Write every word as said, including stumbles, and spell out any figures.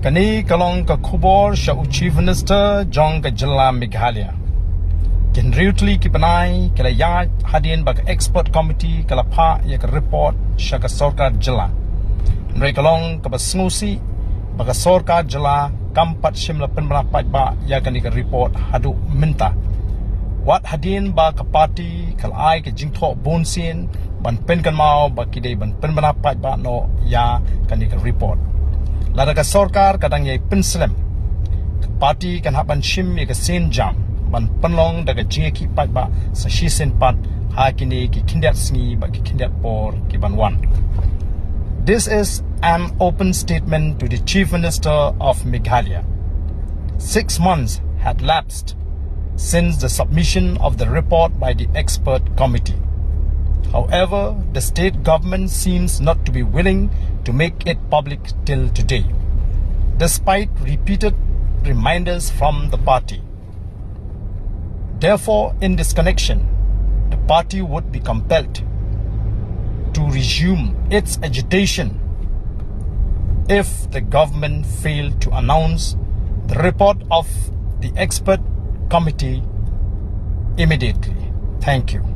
Kane ka long ka khubor sha u Chief Minister jong ka jylla Meghalaya. Ki hynriew tylli ki bnai ki la ïaid hadien ba ka expert committee ka la phah ïa ka report sha ka sorkar jylla. Hynrei ka long kaba sngewsih ba ka sorkar jylla kam pat shym la pynbna paidbah ïa kane ka report haduh mynta. Wat hadien ba ka party ka la ai ka jingthoh bunsien ban pynkynmaw ba ki dei ban pynbna paidbah noh ïa kane ka report. Lada ka sorkar ka dang ïai pynslem, ka party kan hap ban shim ïa ka sienjam ban pynlong da ka jingïakhih paidbah sa shisien pat ha kine ki khyndiat sngi bad ki khyndiat por ki ban wan. This is an open statement to the Chief Minister of Meghalaya. Six months had lapsed since the submission of the report by the expert committee. However, the state government seems not to be willing to make it public till today, despite repeated reminders from the party. Therefore, in this connection, the party would be compelled to resume its agitation if the government failed to announce the report of the expert committee immediately. Thank you.